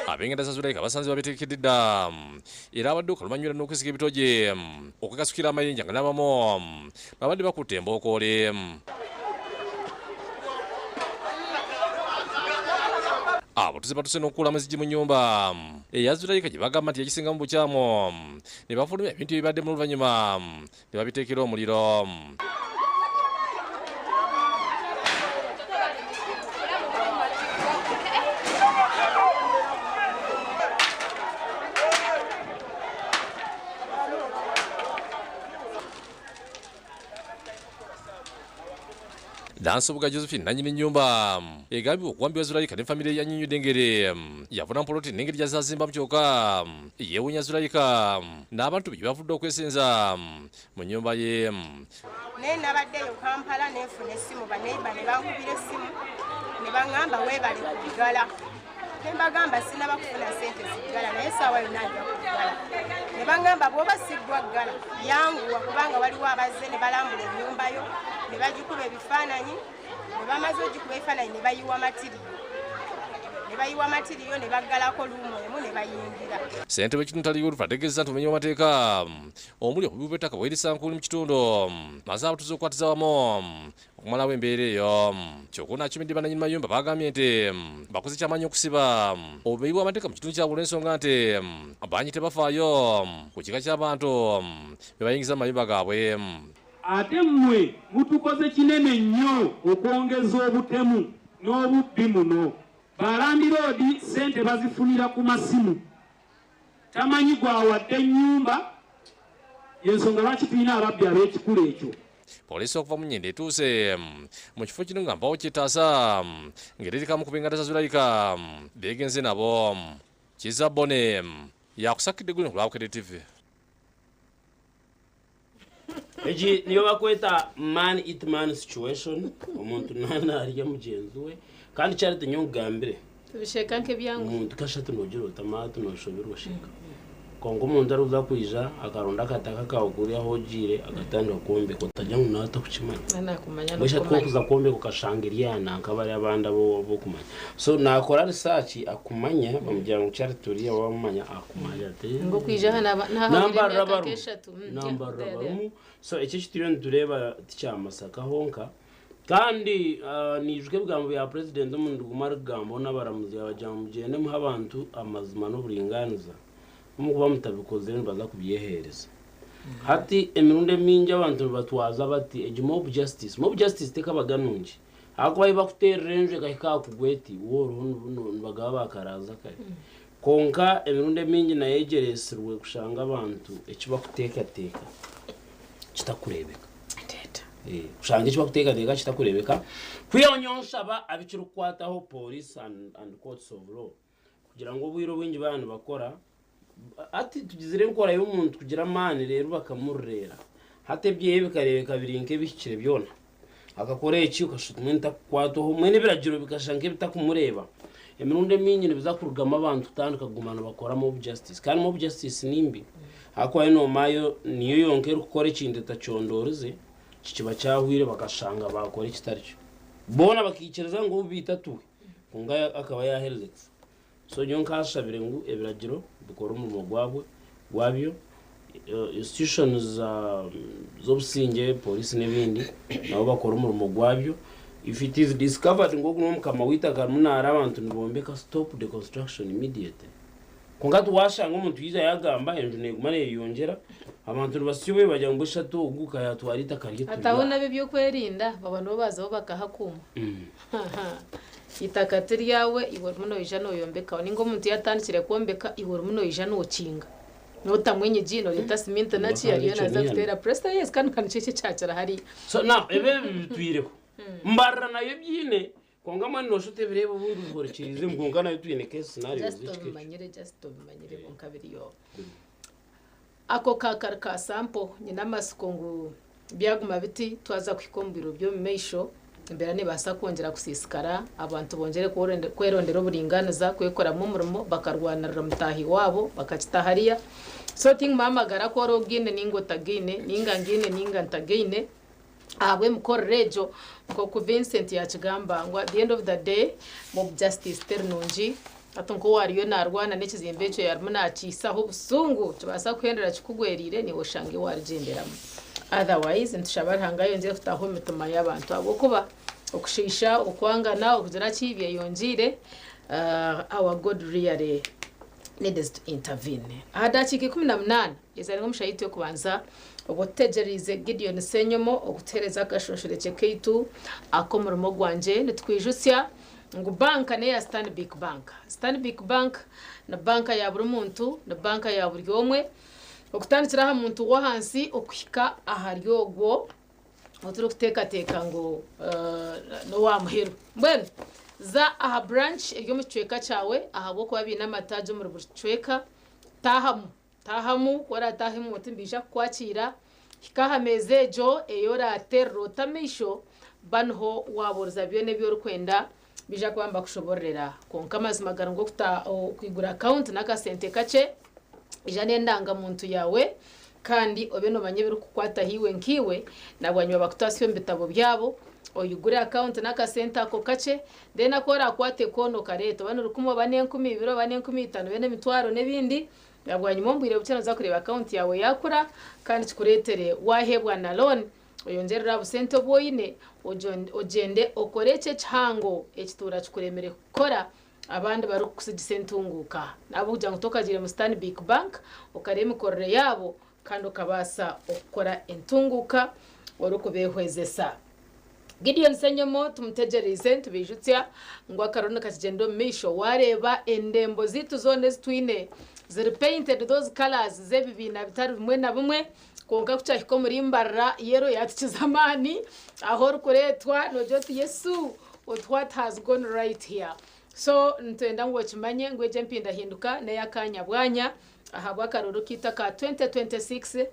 Ab'enganda za Zulaika basanze babeetegekedde dda era abadduka lumanywera n'okwesiga ebitogi okwekasukira amayinja nga n'abamu babadde bakutte embookoole. Abatuuze batuuse n'okukuula amazigi mu nnyumba eya Zulaika gye bagamba nti yagisingamu bukyamu ne bafulumya ebintu ebibaddemu oluvannyuma ne babiteekera omuliro. Nansubuga Josephine nannyini nnyumba egambibwa okuwambibwa Zulaika ne famire yannyonnyodde engeri yafuna poloti n'engeri gy'azazimbamu kyokka yeewuunya Zulaika n'abantu be gye bavudde okwesenza mu nnyumba ye. Naye nabaddeyo Kampala ne nfuna essimu, baneiba ne bankubira essimu ne baŋŋamba weebale kuggala. Ne mbagamba sinnaba kufuna ssente ziggala naye essaawa yonna nja kuggala. Ne baŋŋamba bw'oba siggwa ggala yanguwa kubanga waliwo abazze ne balambula ennyumba yo ne bagikuba ebifaananyi, bwe bamaze ogikuba ebifaananyi ne bayiwa matiriyo. Ne bayiwa matiriyo ne baggalako luumu emu ne bayingira. Ssentebe w'ekitundu Tali Yulufu ategeezezza nti obumenyi bw'amateeka omuli obubi bw'ettaka bweriisa nkuuli mu kitundu maze abatuuze okukwatiza wamu okumalawo embeera eyo. Kyokka ono acumidde bannannyini mayumba baagambye nti bakoze kyamaanyi okusiba obumenyi bw'amateeka mu kitundu kyabwe olw'ensonga nti bangi tebafaayo ku kika ky'abantu be bayingiza mu mayumba gaabwe. Ate mmwe mutukoze kinene nnyo okwongeza obutemu n'obubbi muno. Ba landiroodi ssente bazifunira ku masimu, tamanyi gw'awadde nnyumba y'ensonga lwaki tulina ababbi ab'ekikula ekyo. Poliisi okuva mu Nyendo etuuse mu kifo kino nga mpawo kyetaasa ng'ererekamu ku b'enganda za Zulaika beegenze nabo. Kizza Bone yakusakidde guno ku lwa Bukedde TV. Egi niyo bakweta man eat man situation, omuntu naarya mugyenzi we. Kandi Charity nyowe nkugambire, Tubisheka nk'ebyanguhi. omuntu kashatu noogira oti amaatu nooshoberwa sheka. Kwonka omuntu arikuza kwija akaronda akataka kaawe kuriya ahu ogiire akatandika kwombeka otagira ngu nawe takukimanya. Nakumanya Mbwenu shatu n'okumanya. ku orikuza kwombeka okashanga eryana nka bariya abandi abu okumanya. So naakora research akumanya bamugira ngu Charity oriya waamumanya akumanya ati. Ngu okwija aha naaba naahahwire Nambarira emyaka barumu. nk'eshatu. Mm, yeah, Nambarira there, there. barumu. So eki eki turiyo nitureeba tikya Masaka honka. Kandi naijuka ebigambo bya Purezidenti omurundi gumwe arikugambaho n'abaramuzi yaabagira ngu mugyende muhe abantu amazima n'oburingaaniza, ku murikuba mutabikozire nibaza kubyeheereza. Hati emirundi emingi abantu nibatwaza bati egi mob justice. Mob justice tekabaga nungi ahakuba ahu bakuteerera enju ekahika aha kugwa eti waaba oriho nibagaba baakaraaza kare. Kwonka emirundi emingi nayegyeresirwe kushanga abantu eki bakuteekateeka kitakureebeka. Kushanga eki bakuteekateeka kitakureebeka. Kwihaho nyowe nshaba abu kirikukwataho police and courts of law kugira ngu obwire obwingi baaba nibakora, hati tugizire enkora y'omuntu kugira amaani reero bakamureera. Hati ebyeye bikareebeka biri nk'ebihikire byona. Akakora eki okashusha oti mbwenu takukwatwaho, mbwenu ebiragiro bikashusha nk'ebitakumureeba. Emirundi emingi nibiza kurugamu abantu kutandika kuguma nibakora mob justice kandi mob justice ni mbi ahakuba yo noomanya yo niyo yonka erikukora ekintu etakyondoorize kikiba kyahwire bakashanga baakora ekitari kyo. Boona bakaikiriza ngu ou baita atuhe kwonka akaba yaaherize kufa. So nyowe nkaashabire ngu ebiragiro bikore omurimo gwabwe gwabyo, institutions z'obusingye, pooriisi n'ebindi nabo bakore omurimo gwabyo. If it is discovered ngu ogu n'omukama w'eitaka arimu naara abantu nibombeka, stop the construction immediately. Kwonka hati waashanga omuntu yaija yaagamba enju neeguma neeyeyongyera, abantu nibasya obwire bagira ngu eshatu ogu ka yaatwara eitaka rye Hati turya. aho n'ab'eby'okwerinda baba nibo baazaho bakahakuuma. Eitaka ti ryawe, iwe orimu noija noyombekaho. Ninga omuntu yatandikire kwombeka, iwe orimu noija nokinga. Notamu enyigi, noreeta siminti naki, ariyo naaza kuteera puresita, yes, kandi ka nikyo eki ekyakira hariya. So now ebi ebi bitwireho. Mbarira nayo ebyine kwonka mbwenu noshusha oti ebireeba obundi bihurikiriize kwonka nayo twine case scenarios Just z'ekika ekyo. obimanyire, just obimanyire kwonka biriyo. Ako ka kari ka sample, nyine amatsiko ngu byaguma biti twaza kuhika omu biro by'omu maisho embeera neebaasa kwongyera kusiisikara, abantu bongyere kwerondera oburingaaniza, kwekoramu omurimo bakarwanirira mutaahi waabo bakakita hariya. So tinguma amagara ku ori ogaine nainga otagaine, nainga ngaine nainga ntagaine, ahabw'emikorere egyo nk'oku Vincent yaakigamba ngu at the end of the day mob justice teri nungi. Hati nk'owaariyo naarwana n'ekizimbe ekyo arimu naakihisaho obusungu, kibaasa kuhendera kikugwereire naiwe oshange waarigyenderamu. Otherwise nitushaba Ruhanga ayongyere kutaaha omu mitima y'abantu ahabw'okuba okushiisha, okwangana, okugira ki byeyongyeire, our God really needs to intervene. Aha dakiika 18 ezaarengwa omu shaaha yaitu y'okubanza, obwo tutegyereize Gideon Ssenyomo okutuheereza akashonshorekye kaitu ak'omurimo gwangye, nitukwijutsya ngu banka n'eya Stanbic Bank. Stanbic Bank ni banka ya buri muntu, ni banka ya buri omwe, okutandikira aha muntu w'ahansi okuhika ahari ogwo ou turikuteekateeka ngu n'owa muheru. Mbwenu za aha branch eri omu kicweka kyawe ahabw'okuba baine amataagi omuri buri kicweka, taahamu. Taahamu, ku oraataahemu oti nibaija kukwakiira. Hika aha meeza egyo ei oraateerera ote amaisho, ba niho waabuuriza byona ebi orikwenda, baija kuba nibakushoboororera. Kwonka amazima gari ngu okwigura akawunti n'akasente kakye, ija n'endangamuntu yaawe kandi obe noomanya ebirikukukwataho iwe nkaiwe, na bwanyima bakutaasye omu bitabo byabo, oigure akawunti n'akasente ako kakye, then aku oraakwate koona okareete, oba ni rukumi oba n'enkumi ibiri oba n'enkumi itaano obe n'emitwaro n'ebindi, Na bwanyima omu bwire bukye noza kureeba akawunti yaawe yaakura kandi kikureetere waaheebwa na loan oyongyerere aha busente obu oine ogyende okore ekyo ekihango ekituura kikuremire kukora abandi barikukutsigisa entunguuka. N'ahabw'okugira ngu tokagiire mu Stanbic Bank okareeba emikorere yaabo kandi okabaasa okukora entunguuka orikubeehwezesa. Gideon Ssenyomo tumutegyereize nitubaijutsya ngu akaruru nikakigyenda omu maisho wareeba endembo zaitu zoona ezi twine ziri painted those colours z'ebibiina bitari bimwe na bimwe kwonka kukyahika omuri Mbarara yellow yatukiza amaani ahu orikureetwa nogira oti Yesu oti what has gone right here so nitwenda ngu okimanye ngu egi empindahinduka n'ey'akaanya bwanya Ahabw'akaruuru kaitu aka 2026,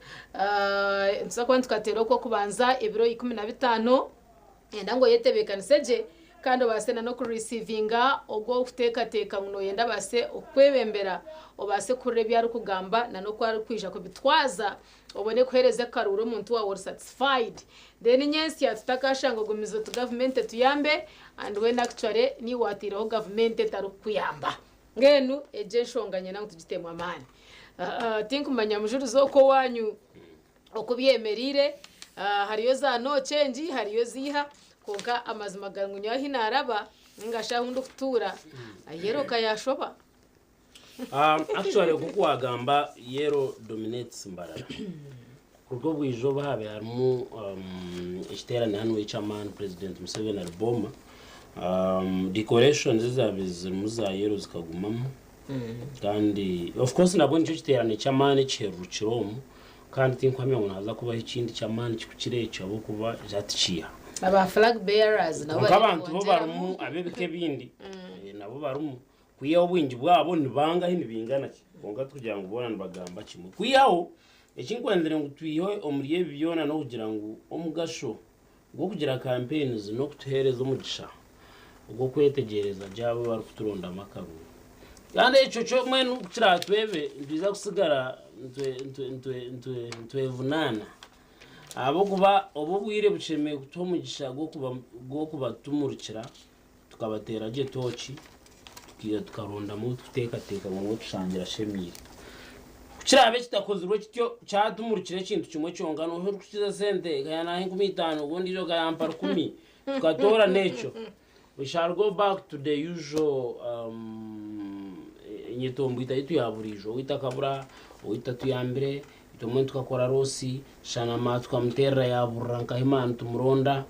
nituza kuba nitukateera okw'okubanza ebiro 15. Niinyenda ngu oyetebeekanise gye kandi obaase n'okurisiivinga ogwo orikuteekateeka ngu nooyenda abaase kukwebembera, obaase kuhurira ebi arikugamba n'oku arikwija kubitwaza, obone kuheereza akaruuru omuntu waawe ori satisfied. Then nyentsya tutakaashanga ogumize oti gavumenti etuyambe and when actually niiwe waataireho gavumenti etarikukuyamba. Mbwenu egyo enshonga nyenda ngu tugitemu amaani. Tinkumanya mujurizi oku owaanyu oku byemereire, hariyo za no change, hariyo ziiha, kwonka amazima gari ngu nyowe ahi naaraba ninga shi ahu ndikutuura, yellow ka yaashoba. Actually nk'oku waagamba yellow dominates Mbarara. Kuruga obwija obu haabaire harimu ekiteerane hanu eky'amaani President Museveni ari Boma, decorations ezaabaire zirimu za yellow zikagumamu kandi of course nabwo nikyo kiteerane ky'amaani ekihererukire omu kandi tinkuhamya ngu nihaza kubaho ekindi ky'amaani kikukira ekyo ahabw'okuba hati kiiha. Aba flag bearers nabo Kwonka bariyo abantu bo nibongyeramu. barimu ab'ebika ebindi nabo barimu kwihaho obwingi bwabo nibangahi nibingana ki kwonka tikugira ngu boona nibagamba kimwe. Kwihaho ekinkwendire ngu twihe omuri ebi byona n'okugira ngu omugasho gw'okugira campaigns n'okutuheereza omugisha ogw'okwetegyereza gye abo abarikuturondamu akaruru. Kandi ekyo kyo mbwenu ku kiraatwebe nitwija kusigara nitwevunaana ahabw'okuba obu obwire bushemereire kutuha omugisha gw'okubatumurikira tukabateera gye tooki tukaija tukarondamu ou turikuteekateeka ngu niwe tushangira ashemeire. Ku kiraabe kitakozirwe kityo kyatumurikira ekintu kimwe kyonka nooha orikukiza sente nka 5000 ogu ondiijo akayampa rukumi tukatoorana ekyo we shall go back to the usual enyetomboita yaitu ya buriijo owaitu akabura owaitu tatuyambire itwe mbwenu tukakora roosi shanama tukamuteerera yaburira nkahi maani tumuronda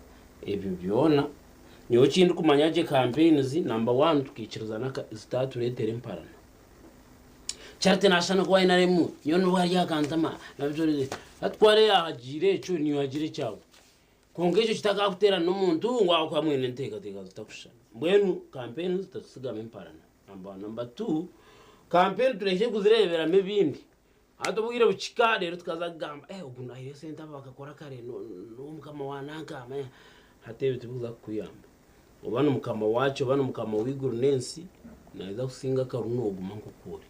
ebyo byona nyowe ekindikumanya gye campaigns number one tukaikirizana zitatureetera emparana. Charity nashana ku aine aremu nyowe nubwo ari akantama hati ku ari yahagiire ekyo niiwe hagira ekyawe kwonka ekyo kitakakuteerana n'omuntu ngu ahabw'okuba mwine enteekateeka zitakushushana mbwenu campaign zitatusigamu emparana number one. Number two campaign turekye kuzireeberamu ebindi hati obwire bukika reero tukaza kugamba eh ogu nahaire esente aba bakakora kare niwe mukama wa nanka hati ebyo tibikuza kukuyamba. Oba ni Mukama waakyo, oba ni Mukama w'eiguru n'ensi, naija kusinga akaruru nooguma nk'oku ori.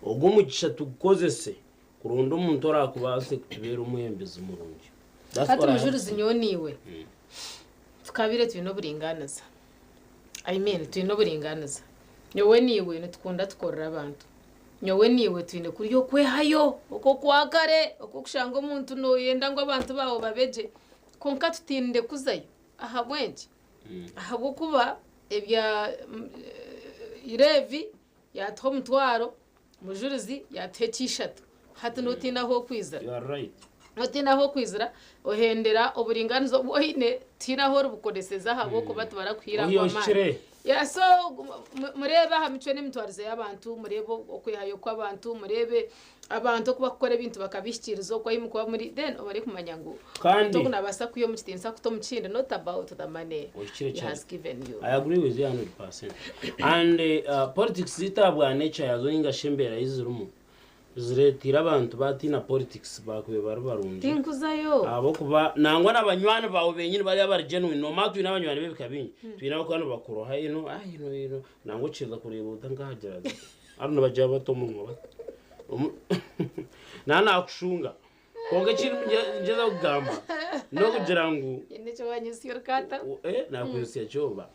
Ogwo omugisha tugukozese kuronda omuntu oraakubaase kutubeera omwebembezi murungi. That's Hati all I have to mujurizi say. nyowe naiwe tukabaire twine oburingaaniza, I mean twine oburingaaniza. Nyowe naiwe nitukunda tukorera abantu. Nyowe naiwe twine kurya okwehayo okw'okwakare okw'okushanga omuntu nooyenda ngu abantu baawe babe gye. Kwonka tutiinire kuzayo. Ahabw'enki? Ahabw'okuba ebya Leevi yaatuha omutwaro, Mujurizi yaatuha eky'ishatu. Hati nootiina ahu okwizira. You are right. Nootiina ahu okwizira, ohendera oburingaaniza obu oine, tihaine ahu oribukoreseza ahabw'okuba tibarakuhaire ago amaani. Oyohikire. Yeah, so mureebe aha micwe n'emitwarize y'abantu, mureebe okwehayo kw'abantu, mureebe abantu oku bakukora ebintu bakabihikiiriza oku ahu mukuba muri, then obone kumanya ngu Kandi omuntu ogu naabaasa kwiha omu kitiinisa akuta omu kindi, not about the money Ohikire he Charity. has given you. I agree with you 100%. And politics zaitu ahabwa nature yazo ninga shi embeera ei zirimu zireeteire abantu baatiina politics baakubaire bari barungi. Tinkuzayo. Ahabw'okuba nangwa na banywani baawe benyini bariya abari genuine, noomanya twine abanywani b'ebika bingi, twine abakuba nibakuroha ino, ah ino ino, nangwa okiheza kureeba ota nkahagira ati, hanu nibagira bata omunwa bata, omu naaba naakushunga. Kwonka eki ningyezaho kugamba n'okugira ngu Haine eki waanyitsya orikata? Eh, naakwitsya kyoba.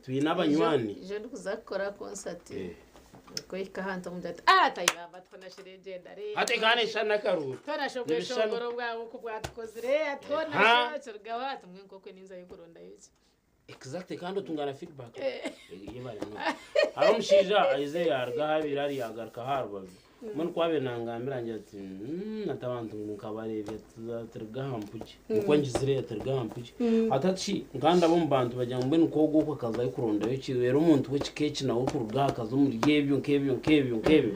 Twine abanywani. Ijo ndikuza kukora concert. Eh. Kuhika ahantu omuntu ati, ah tayamba twonashire ngyenda re. Hati kandi eshana n'akaruuru. Twonashe Nibishana. obweshongoro bwawe oku bwatukozire, Ha. twonashe kirugaho ati mbwenu nk'okwe ninzayo kurondayo ki. Exactly kandi otunga na feedback. Yebare munonga. Hariho omushaija aize yaruga ahu abaire ari yagaruka aha rubaju. Mbwenu ku abaire nangambira angira ati "Mm, ati abantu ngu nkabareebya ati ruga aha mpugye. Nikwo ngizire ati ruga aha mpugye. Ati hati shi nkandaba omu bantu bagira ngu mbwenu nk'ogu okwo akazayo kurondayo ki reero omuntu w'ekika eki nawe kuruga aha akaza omuri ebyo nk'ebyo nk'ebyo nk'ebyo.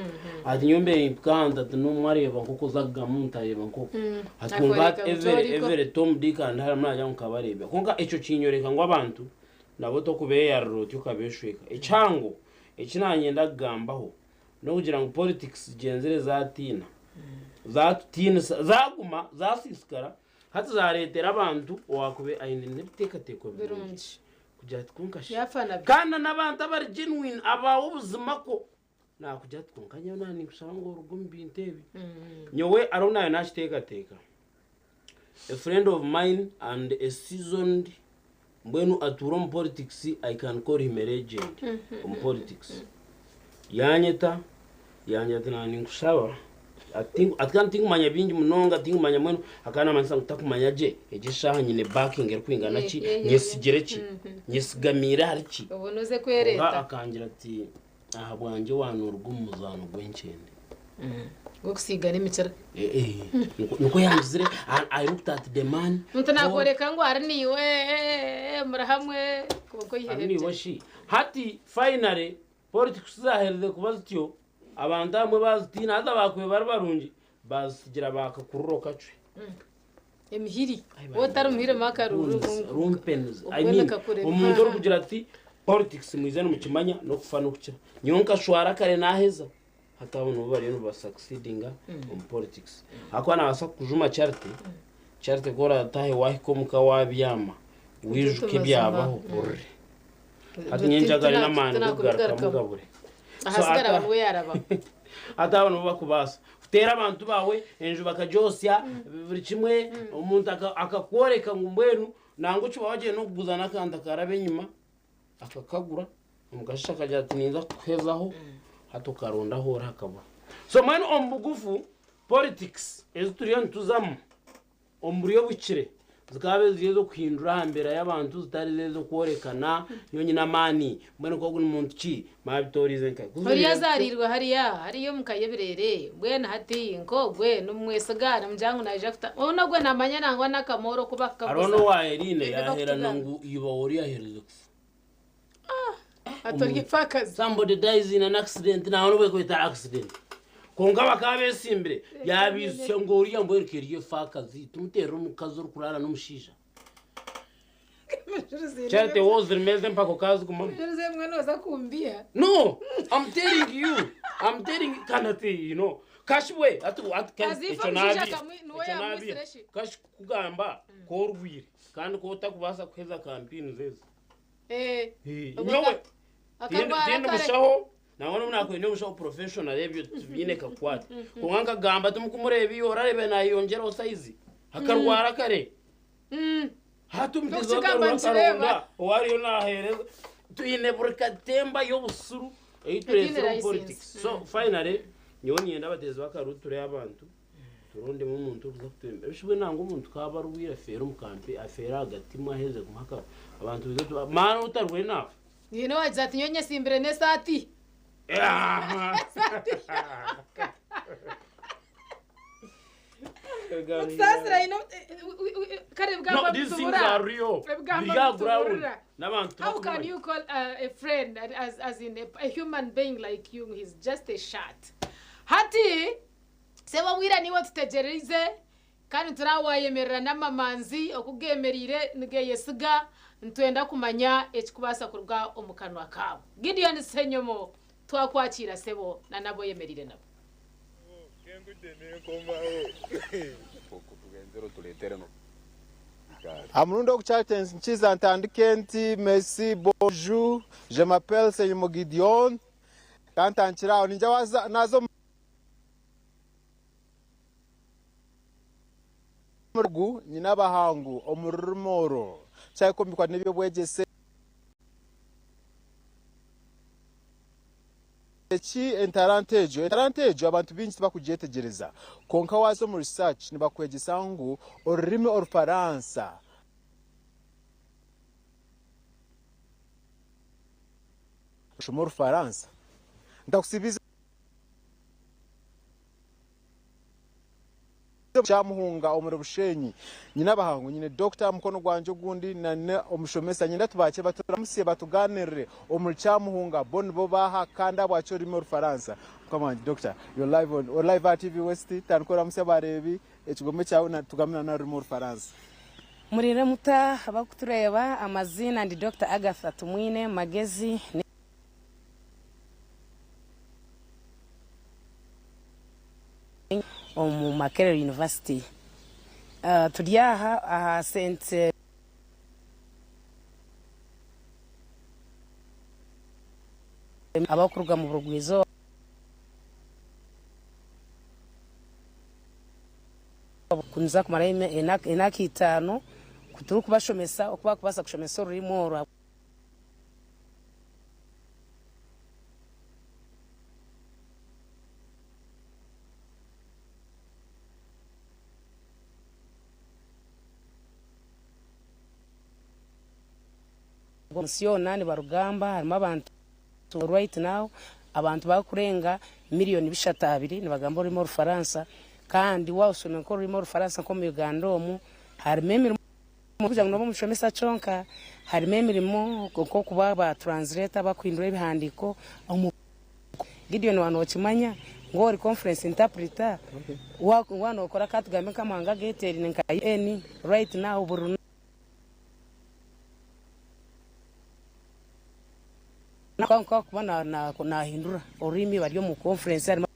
Ati nyowe mbaire nimpika ahantu ati n'omwe areeba nk'oku oza kugamba omuntu areeba nk'oku. Ati kwonka Akworeka hati ngu every kyoriko. every Tom Dick and Harry nagira ngu nkabareebya. Kwonka ekyo kinyoreka ngu abantu nabo tokubeyarira otyo okabeshweka. Ekihango eki nanyenda kugambaho n'okugira ngu politics zigyenzire zatiina, zatutiinisa, zaguma, zasiisikara, hati zareetera abantu owakuba aine n'ebiteekateeko birungi Birungi. kugira ati kwonka shi. Yaafa nabyo. Kandi n'abantu abari genuine abaawe obuzima kwo nakugira ati kwonka nyowe na ninkushaba ngu oruge omu bintu ebi. Nyowe hariho naayo nakiteekateeka. A friend of mine and a seasoned mbwenu atuura omu politics I can call him a legend omu politics. Yanyeta yangira ati na ninkushaba ati ati kandi tinkumanya bingi munonga tinkumanya mbwenu akaba namanyisa ngu takumanya gye egi eshaaha nyine backing erikwingana ki nyesigire ki nyesigamiire ahari ki. Obwo noze Kwonka kwereeta. akangira ati ahabwangye waanoruga omu muzaano gw'enkyende. Gw'okusiigana emikira. Eh, eh, nikwo nikwo yangizire I, I looked at the man. Omuntu nakworeka ngu ari naiwe eh, muri hamwe kwonka Ari oihire niiwe shi. Hati finally politics zaherize kuba zityo abantu abamwe bazitiina haza bakuba bari barungi bazisigira bakakurura okacwe. Emihiri. Wowe otari muhiri makaruru. Rumpens. I Ubwo mean, nakakureba. omuntu orikugira ati politics mwize nimukimanya n'okufa n'okukira. Nyowe nkashwara kare naheza. Hati abo nibo bariyo nibasucceedinga omu politics. Ahakuba nabaasa kukujuma Charity, Charity ku oratahe wahika omuka wabyama, wijuka ebyabaho orire. Hati nyowe njagara n'amaani g'okugarukamu gabure. So Ahasigara ata abantu we yaraba. Hati abo nibo bakubaasa kuteera abantu baawe enju bakagyosya buri kimwe omuntu akakworeka ngu mbwenu nangwa okiba wagiire n'okuguza n'akantu akaraba enyima akakagura omukasheeshe akagira ati ninza kukuhezaho hati okaronda ahu ori hakabura. So mbwenu omu bugufu politics ezi turiyo nituzamu omu buryo obuhikire zikaba ziri ez'okuhindura aha mbeera y'abantu zitari ez'okworekana nyowe nyine amaani mbwenu nk'ogu ni muntu ki maabitoorize nkahi. Ku Oriya ziriyo azaariirwe hariya hariya omu ka y'ebireere mbwenu hati nk'ogwe nimumwesiga nimugira ngu naija kuta onu ogwe naamanya nangwa n'akamooro oku Hariho bakukaguza. n'owa Eline Twine yaaherana bakutugamba. ngu iba ori yaaherize kufa. Ati ori efaakazi. Somebody dies in an accident nangwa n'obu ekuba etari accident. Kwonka bakaba besimbire yabiijutsya ngu oriya mbwenu ka eri efaakazi tumuteerere omukazi orikuraara n'omushaija. Charity wowe zirimo empaka okazigumamu. Mujurizi mbwenu oza kumbiha. No, I'm telling you. I'm telling you kandi ati you know. Kashi we ati ati kandi As if ekyo omushaija nabi. niwe Ekyo nabi. yamwisire shi. Kashi kugamba ku orwire kandi ku otakubaasa kuheza campaign zezi. Eh. Eh, Obwo nyowe akarwara tindi kare. mushaho nangwa n'obu nakuba ndi omushaho professional ebyo tibiine kakwate. Kwonka nkagamba timukumureeba iwe orareeba nayeyongyeraho size akarwara kare. Hati omutezi N'okukigamba w'akaruru nikireba. akaronda owariyo naheereza. Twine buri katemba y'obusiru ei Etaine tureetsire omu license. politics. So finally nyowe niinyenda abateezi b'akaruru ture abantu turondemu omuntu orikuza kutwembera. Ebishi mbwenu nangwa omuntu ku aba arwaire afeera omu kampe afeera ahagati mwaherize kumuha akaruru abantu baije tuba maani otarwaire naafa. Haine owaagira ati nyowe nyesimbire n'esaati. Okusaasira haine kare ebigambo No, these things nibituburira. are real. Ebigambo Biri aha ground. nibituburira. N'abantu How can tibakumanya. you call a friend as in a human being like you he's just a shot. Hati sebo bwira niwe tutegyereize kandi turawayemerera n'amamanzi oku gemereire nigeyesiga nitwenda kumanya ekikubaasa kuruga omu kanwa kaabo. Gideon Ssenyomo twakwakiira sebo na n'abu oyemereire nabo. Aha murundi ogu kyakiza ntandike nti merci bonjour je m'appelle Senyimo Gideon kantandikire aho ninjya waza naza omu rugu nyine abahangu omu rurimi oru kyayikombekwa n'ebyobwegyese Eki entaranta egyo? Entaranta egyo abantu baingi tibakugyetegyereza. Kwonka waaza omu research nibakwegyesa ngu orurimi Orufaransa Shoma Orufaransa. Ntakusiibize Kyamuhunga omuri Bushenyi. Nyine abahangu, nyine Dokita aha mukono gwangye ogundi na n'omushomesa. Nyenda tubaakye baturamutsye batugaanirire omuri Kyamuhunga. Bo nibo baaha kandi ahabwaki orurimi Orufaransa. Mukama wangye Dokita, you're live on ori live aha TV West, tandika oramutsye abareebi ekigombe kyawe na tugambe na n'orurimi Orufaransa. Muriire muta abarikutureeba, amaziina ndi Dokita Agatha Tumwine Magezi. Omu Makerere University. Turi aha aha St. Abarikuruga mu burugwa-izooba niza kumarayo emyaka etaano turikubashomesa oku barikubaasa kushomesa orurimi oru. Omunsi yoona nibarugamba harimu abantu right now abantu barikurenga miriyoni bishatu abiri nibagamba orurimi orufaransa kandi waashoma nk'orurimi orufaransa nk'omu Uganda omu harimu emirimo kugira ngu nooba omushomesa kyonka harimu emirimo nk'okuba ba translator abarikuhindura ebihandiiko omu Gideon waaba nookimanya ngu ori conference interpreter waaba nookora ka tugambe nk'amahanga ageeteeraine nka UN right now buri runaku ahakuba naahindura orurimi bari omu conference harimu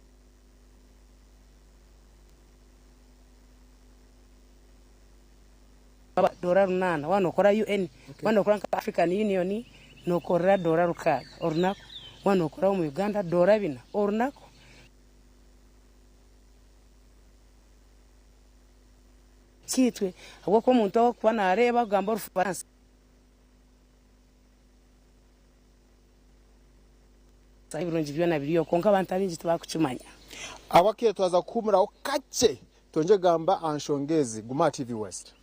doora runaana waaba nookora UN waaba nookora nka African Union Nookorera doora rukaaga orunaku, waaba nookora omu Uganda doora bina orunaku. Kitwe ahabw'okuba omuntu orikuba naareeba kugamba Orufaransa ebirungi byona biriyo kwonka abantu abaingi tibakukimanya. Ahabw'akaire twaza kuhuumuraho kakye twongye kugamba aha nshonga ezi. Guma aha TV West.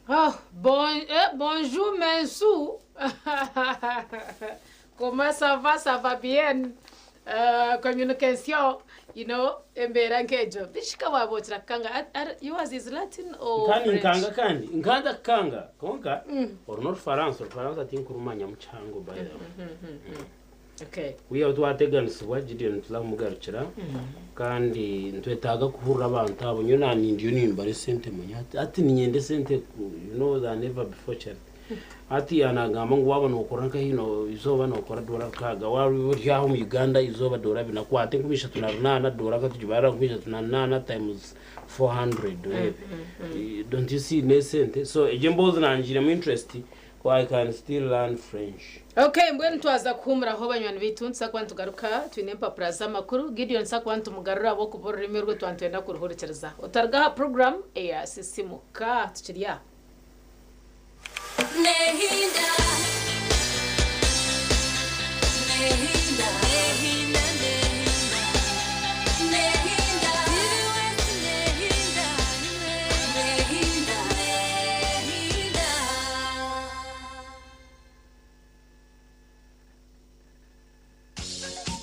Oh, bon, eh, bonjour Mensou. Comment ça va? Ça va bien? Communication, you know, embeera nk'egyo. Bishika waaba kukanga. Yours is Latin or Kandi French? nkanga kandi nkanda kukanga kwonka oru n'orufaransa orufaransa tinkurumanyamu kihango by the way. Okay. Kwihaho twateganisibwa Gideon nituza kumugarukira kandi nitwetaaga kuhurira abantu abo nyowe nanindiyo nimbara esente manya hati hati ninyenda esente you know than ever before Charity hati yanagamba ngu waaba nokora nka hino izooba nokora doora rukaaga waaba ori aha omu Uganda izooba doora bina kwata 3800 doora katugibarira 3800 times 400 oreebe don't you see n'esente so egyo emboozi nangiremu interest Ko I can still learn French. Ok mbwenu twaza kuhumuraho banywani baitu nituza kuba nitugaruka twine empapura z'amakuru. Gideon nituza kuba nitumugarura ahabw'okuba orurimi rwe twaba nitwenda kuruhurikiriza. Otaruga aha puroguramu eya Sisimuka tukiri aha. Nehinda. Nehinda. Nehinda. Nehinda. Nehinda. Nehinda. Nehinda.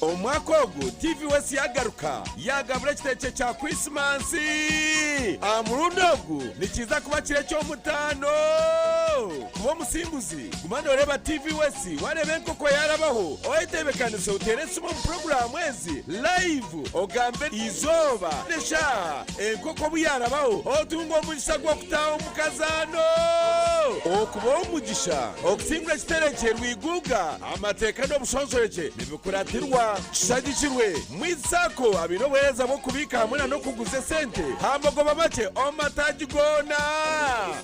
Omwaka ogu TV West yagaruka yagabura ekiteekye kya Krisimansi. Aha murundi ogu nikiza kuba kiri eky'omutaano. Kuba omusinguzi, guma nooreeba TV West wareeba enkoko yarabaho, oyeteebekanise oteere esimu omu puroguraamu ezi live ogambe eizooba n'eshaaha enkoko obu yarabaho otunge omugisha gw'okutaaha omu kazaano. Okuba ow'omugisha okusingura ekiterekye rwiguuga. Amateeka n'obushonshorekye nibikuratirwa. Kishagikirwe Mwizi Sacco abaine obuheereza bw'okubiika hamwe na n'okuguza esente aha magoba makye omu mataagi goona.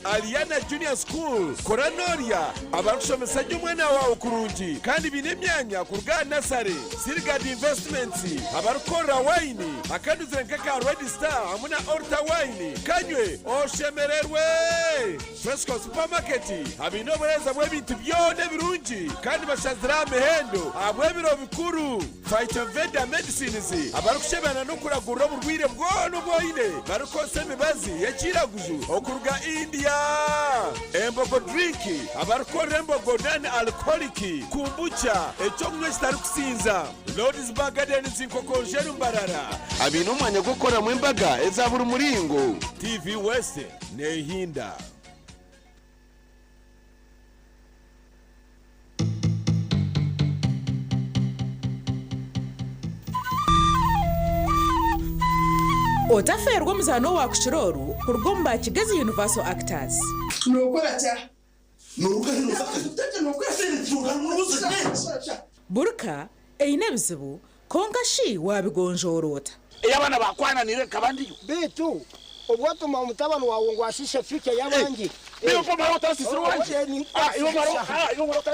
Aliana Junior School, kora n'orya abarikushomesa gye omwana waawe kurungi kandi baine emyanya kuruga aha nasare. Sirigard Investments abarikukorera waini akanuzire nk'aka Red Star hamwe na Orta Wine, kanywe oshemererwe! Fresco Supermarket abaine obuheereza bw'ebintu byona ebirungi kandi bashazire aha mihendo ahabw'ebiro bikuru. Phytoveda Medicines abarikushebana n'okuragurira oburwaire bwona obu oine barikukozesa emibazi y'ekiraguju okuruga India. Embogo Drink abarikukorera embogo non alcoholic kombucha eky'okunywa ekitarikusinza. Lords Bar Gardens Nkokonjeru Mbarara abaine omwanya gw'okukoreramu embaga eza buri muringo. TV West. Neehinda. Otafeerwa omuzaano owa kukira oru kuruga omu ba Kigezi Universal Actors. Burka eine ebizibu Kwonka shi waabigonjoora ota? Ei abaana baakwananiire nkaba ndiyo. Beitu obu watuma omutabani waawe ngu ashiishe future y'abandi.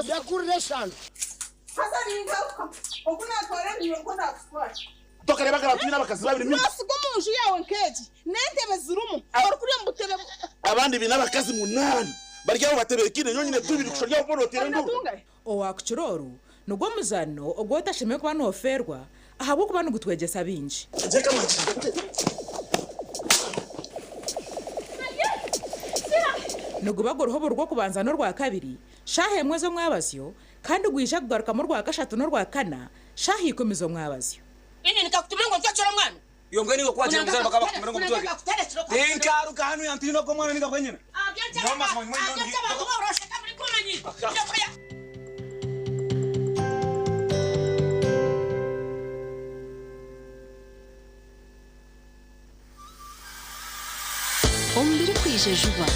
Ndakurira eshano. Haza ningaruka oku naatwara endiijo nikwo naakutwara. Tokareeba nka twine abakazi babiri mingi. Noosiga omu nju yaawe nk'egi n'entebe zirimu, orikurya omu butebe. Abandi baine abakazi munaana bari aho batebeekaine, nyowe nyine tubiri kusha ori aho boona oteire enduuru. Owaakukira oru nigwo muzaano ogu otashemereire kuba noofeerwa ahabw'okuba nigutwegyesa bingi. Niguba guriho buri Rwokubanza n'Orwakabiri shaaha emwe z'omwabazyo kandi gwija kugarukamu Orwakashatu n'Orwakana shaaha ikumi z'omwabazyo. Omu birikwija juba.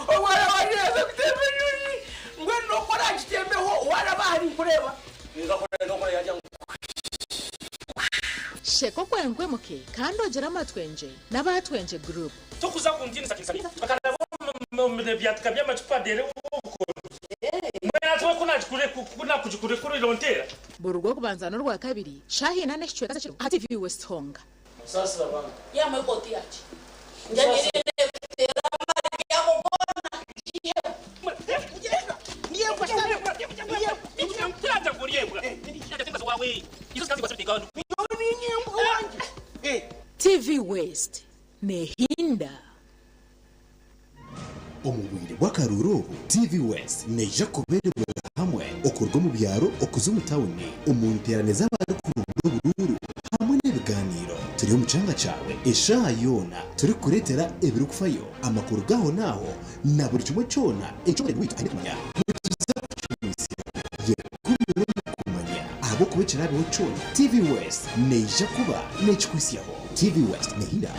Omwana wangye yaaza kutemba enyonyi, mbwenu n'oku oraagitembeho waaraba aha ninkureeba. Sheka okwenkwemuke kandi ogire amatwengye n'aba Twengye Group. Tokuza kuntiinisa bakaraba omu byatika by'amacupa deere obukono. Mbwenu hati we ku naakugikurekurira onteera? Buri Rwokubanza n'Orwakabiri shaaha ina n'ekicweka z'ekiro aha TV West Honga. Saasira abaana. TV West neehinda. Omu bwire bw'akaruuru obu, TV West neija kuberebera hamwe okuruga omu byaro okuza omu tawuni omu nteerane z'abarikuronda oburuuru hamwe n'ebigaaniiro. Turi omu kyanga kyawe eshaaha yoona turikukureetera ebirikufayo, amakuru g'ahonaaho na buri kimwe kyona eki omureebi waitu aine kumanya. Nituza kukikwitsya yekumire omu kumanya ahabw'okuba ekiraabeho kyona, TV West neija kuba nekikwitsyaho. TV West nehinda.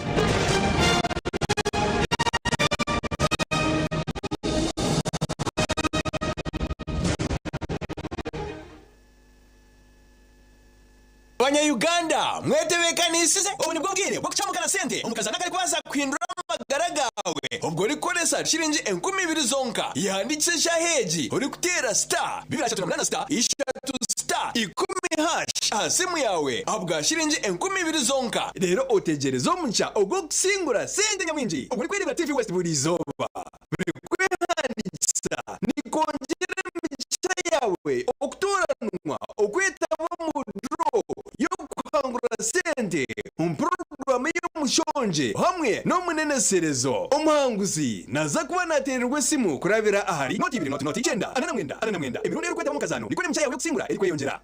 Banya Uganda mwetebekanisize obu nibwo bwire bw'okucamukana sente omu kazaano akarikubaasa kuhindura amagara gaawe obwo orikukoresa shiringi 2000 zonka. Yehandiikise eshaaha egi orikuteera star 238 star ishatu star ikumi hash aha simu yaawe ahabwa shiringi 2000 zonka reero otegyereze omugisha ogw'okusingura sente nyamwingi obwo orikwereebera TV West buri izooba. Buri kwehandiikisa nikwongyera emigisha yaawe okutooranwa okwetaba omu draw y'okuhangura sente omu puroguraamu y'omushongye hamwe n'omuneneserezo. Omuhanguzi naaza kuba naateererwa esimu kurabira ahari nooti ibiri nooti nooti ikyenda ana na mwenda ana na mwenda. Emirundi ei orikwetaba omu kazaano nikwo n'emigisha yaawe y'okusingura erikweyongyera.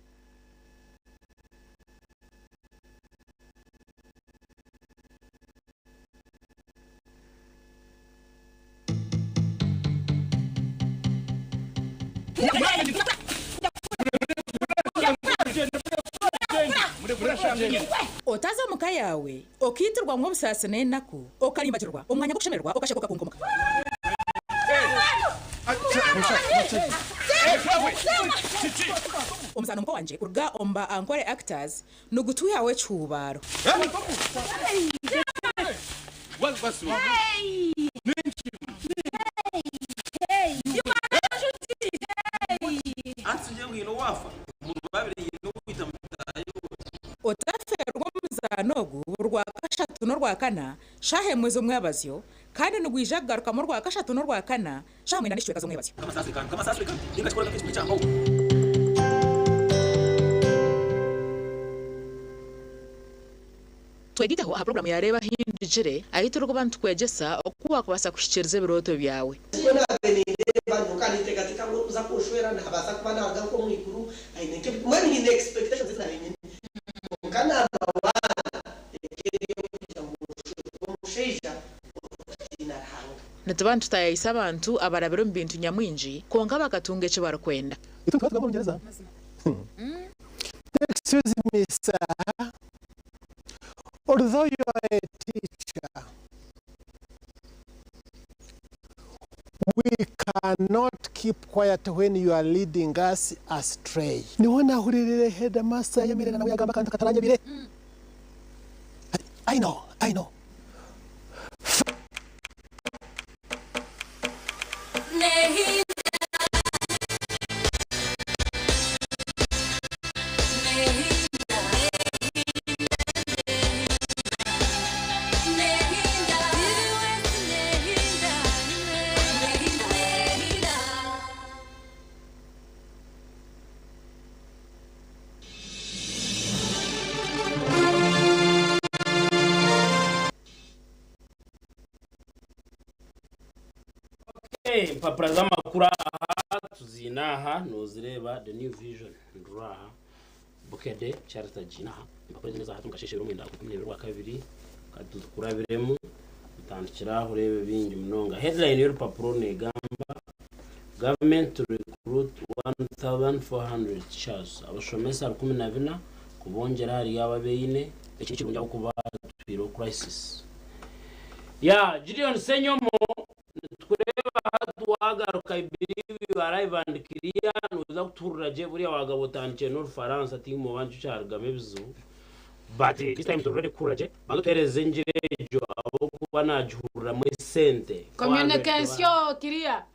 Otaza omu ka yaawe okaitirwamu obusaasi n'enaku, okarimbagirwa omu mwanya gw'okushemererwa okasheka okakunkumka. Omuzaano Muko Wangye kuruga omu ba Ankole Actors nigutwihaho ekihuubaaro. Otafeerwa omuzaano ogu buri Rwakashatu n'Orwakana shaaha emwe z'omwebazyo kandi nigwija kugarukamu Orwakashatu n'Orwakana shaaha mwenda n'ekicweka z'omwebazyo. Twegyeho aha puroguraamu ya Reeba Ahindukire ahu turikuba nitukwegyesa oku waakubaasa kuhikiiriza ebirooto byawe. Nikwo naabaire nindeeba, nyowe nkaba ninteekateeka ngu orikuza kunshwera naabaasa kuba naaruga nk'omu iguru, aine nk'ebi, mbwenu nyine expectations ezi naabaire nyine. Kwonka number one eka eri ey'okugira ngu nshwerwe omushaija orikutiina Ruhanga. Nituba nitutaayaayisa abantu abarabire omu bintu nyamwingi kwonka bakatunga eki barikwenda. Itwe nituba tugamba Orungyereza. Excuse me sir, although you are a teacher, we cannot keep quiet when you are leading us astray. Niho nahuririire headmaster yayemerera nawe yagamba akantu kataranyebire. Ati, I know, I know. Empapura z'amakuru aha tuziine aha nozireeba the new vision nduru aha Bukedde Charter giine aha empapura ezi n'eza hati omu kasheeshe 24 Orwakabiri katuzikurabiremu otandikire aho oreebe bingi munonga. Headline y'orupapura oru negamba Government to recruit 1400 teachers abashomesa 14,000 kubongyera ahari abo abaine eki nikirungi ahabw'okuba twireho crisis. Ya Gideon Ssenyomo nitukureeba hati wagaruka I believe you are live and clear noza kutuhurira gye buriya wagaba otandikire n'orufaransa tihaine nikyo kyarugamu ebizibu but this time turi ready kukuhurira gye banza otuhereze engiri egyo ahabw'okuba nagihuriramu esente. Communication clear.